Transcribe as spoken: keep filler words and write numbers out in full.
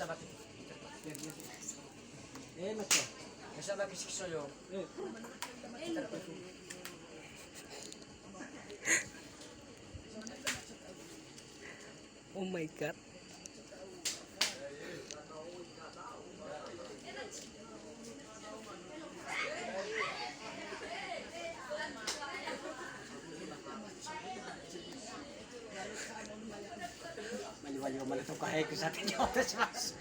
Oh my God. Mali-mali, mali tukar hai ke satu jawab terima kasih.